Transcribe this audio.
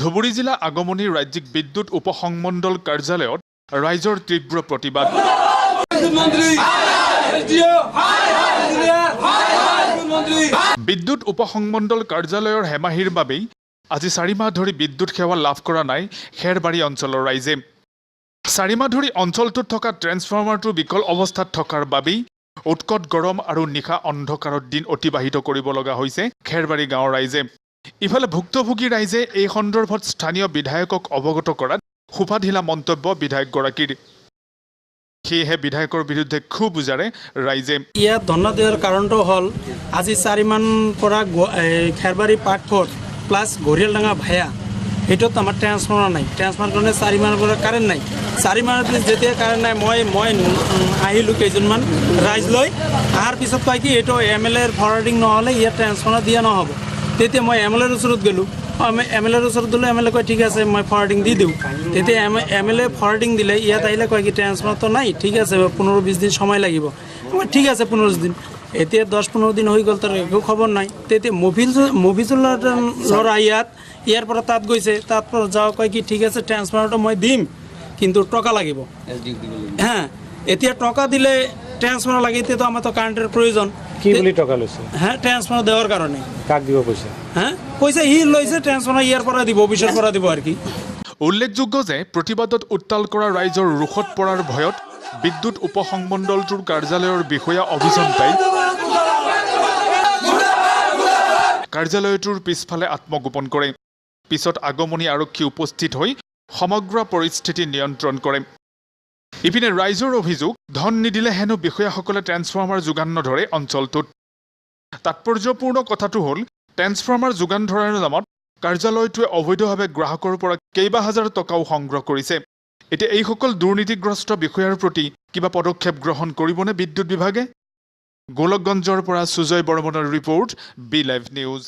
ধুবুৰী জিলা আগমনী ৰাজ্যিক বিদ্যুৎ উপসংমণ্ডল কাৰ্যালয়ত ৰাইজৰ তীব্ৰ প্ৰতিবাদ। বিদ্যুৎ উপসংমণ্ডল কাৰ্যালয়ৰ হেমাহিৰ বাবেই আজি 4 মাহ ধৰি বিদ্যুৎ সেৱা লাভ কৰা নাই খেৰবাৰী অঞ্চলৰ ৰাইজে। 4 মাহ ধৰি অঞ্চলটোত থকা ট্ৰেন্সফৰ্মাৰটো বিকল অৱস্থাত থকাৰ বাবেই উৎকট গৰম আৰু নিশা অন্ধকাৰত দিন অতিবাহিত কৰিব লগা হৈছে খেৰবাৰী গাঁৱৰ ৰাইজে। ইফালে ভুক্তভোগী ৰাইজে এই সন্দৰ্ভত স্থানীয় বিধায়কক অৱগত কৰাত সোপাঢিলা মন্তব্য বিধায়কগৰাকীৰ। সেয়েহে বিধায়কৰ বিৰুদ্ধে ক্ষোভ উজাৰে ৰাইজে। ইয়াত ধৰ্ণা দিয়াৰ কাৰণটো হ'ল, আজি 4 মাহ পৰা এই খেৰবাৰী পাৰ্ট 4 প্লাছ ঘৰিয়ালডাঙা ভায়া, সেইটোত আমাৰ ট্ৰেন্সফৰ্মাৰ নাই। ট্ৰেন্সফৰ্মাৰ কাৰণে 4 মাহৰ পৰা কাৰেণ্ট নাই। 4 মাহৰ পিছত যেতিয়া কাৰেণ্ট নাই, মই মই আহিলোঁ কেইজনমান ৰাইজ লৈ। অহাৰ পিছত কয় কি, এইটো এম এল এৰ ফৰৱাৰ্ডিং নহ'লে ইয়াত ট্ৰেন্সফৰ্মাৰ দিয়া নহ'ব। তেতিয়া মই এম এল এৰ ওচৰত গ'লোঁ। এম এল এৰ ওচৰত গ'লোঁ, এম এল এ কয়, ঠিক আছে, মই ফৰৱাৰ্ডিং দি দিওঁ। তেতিয়া এম এল এ ফৰৱাৰ্ডিং দিলে। ইয়াত আহিলে কয় কি, ট্ৰেন্সফৰ্মাৰটো নাই, ঠিক আছে, 15-20 দিন সময় লাগিব। মই ঠিক আছে, 15 দিন। এতিয়া 10-15 দিন হৈ গ'ল, তাৰ একো খবৰ নাই। তেতিয়া মফিজুলৰ ল'ৰা ইয়াৰ পৰা তাত গৈছে। তাত পৰা যাওঁ, কয় কি, ঠিক আছে, ট্ৰেন্সফৰ্মাৰটো মই দিম, কিন্তু টকা লাগিব। হ্যাঁ, এতিয়া টকা দিলে ট্ৰেন্সফৰ্মাৰ লাগে। এতিয়াতো আমাৰতো কাৰেণ্টৰ প্ৰয়োজন। কি বুলি টকা লৈছে? হ্যাঁ, ট্ৰেন্সফৰ্মাৰ দেওয়াৰ কাৰণে। কাক দিব পইচা? হ্যাঁ, পইচা সি লৈছে, ট্ৰেন্সফৰ্মাৰ ইয়াৰ পৰা দিব, অফিচৰ পৰা দিব আৰু কি। উল্লেখযোগ্য যে প্ৰতিবাদত উত্তাল কৰা ৰাইজৰ ৰোষত পৰাৰ ভয়ত বিদ্যুৎ উপসংমণ্ডলটোৰ কাৰ্যালয়ৰ বিষয়া অভিযন্তাই কাৰ্যালয়টোৰ পিছফালে আত্মগোপন কৰে। পিছত আগমনী আৰক্ষী উপস্থিত হৈ সমগ্ৰ পৰিস্থিতি নিয়ন্ত্ৰণ কৰে। ইপিনে ৰাইজৰ অভিযোগ, ধন নিদিলে হেনো বিষয়াসকলে ট্ৰেন্সফৰ্মাৰ যোগান নধৰে অঞ্চলটোত। তাৎপৰ্যপূৰ্ণ কথাটো হ'ল, ট্ৰেন্সফৰ্মাৰ যোগান ধৰাৰ নামত কাৰ্যালয়টোৱে অবৈধভাৱে গ্ৰাহকৰ পৰা কেইবা হাজাৰ টকাও সংগ্ৰহ কৰিছে। এতিয়া এইসকল দুৰ্নীতিগ্ৰস্ত বিষয়াৰ প্ৰতি কিবা পদক্ষেপ গ্ৰহণ কৰিবনে বিদ্যুৎ বিভাগে? গোলকগঞ্জৰ পৰা সুজয় বৰ্মনৰ ৰিপৰ্ট, বি লাইভ নিউজ।